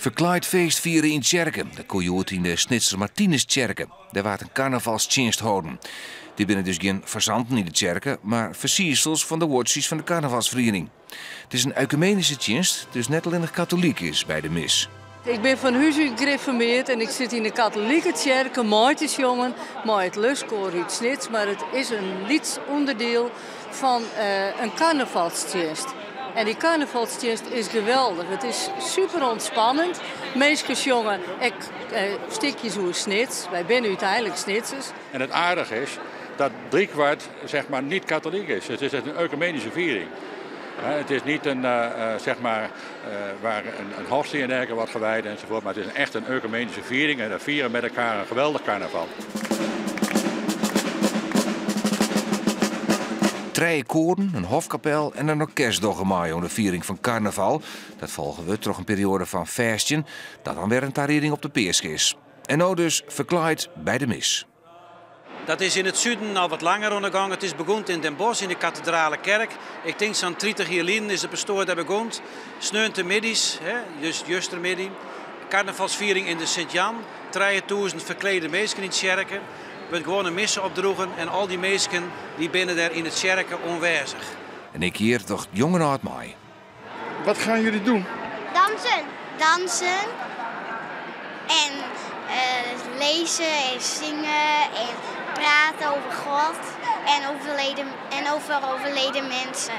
Ferklaaid feest fiere yn tsjerke. Dat koe hjoed yn de Snitser Martinustsjerke. Dêr waard in karnavalstsjinst holden. Dit binne dus gjin fazanten yn de tsjerke, mar fersiersels fan de huodsjes fan de karnavalsferiening. It is in oekumenyske tsjinst, dus net allinnich katolyk is by de mis. Ik bin fan hús út grifformeard en ik sit yn de katolike tsjerke mei te sjongen mei it Lustkoar út Snits, mar it is in lyts ûnderdiel fan in karnavalstsjinst. En dy karnavalstsjinst is geweldich. It is super ûntspannend. Minsken sjonge ek stikjes oer Snits. Wy binne úteinlik Snitsers. En it aardige is dat driekwart zeg maar, niet katholiek is. Het is een oecumenische viering. Het is niet een, zeg maar, waar een hostie en dergelijke wordt gewijd enzovoort, maar het is echt een oecumenische viering en we vieren met elkaar een geweldig carnaval. Trije koaren, in hofkapel en in orkest dogge mei oan de fiering fan karnaval. Dat folge wurdt troch in perioade fan fêstjen, dat dan wer in tarieding op de Peaske is. En no dus ferklaaid by de mis. Dat is yn it suden al wat langer oan de gong. It is begûn yn Den Bosch yn de katedrale kerk. Ik tink sa'n 30 jier lyn is de pastoar dêr begûn. Sneontemiddeis, dus justermiddei, karnavalsfiering yn de Sint-Jan. 3000 ferklede minsken yn tsjerke. Wurdt gewoan in misse opdroegen en al dy minsken dy binne dêr yn de tsjerke oanwêzich. En ek hjir docht jong en âld mei. Wat gaan jullie doen? Dansen. Dansen. En lezen en zingen en praten over God en, overleden, en over overleden mensen.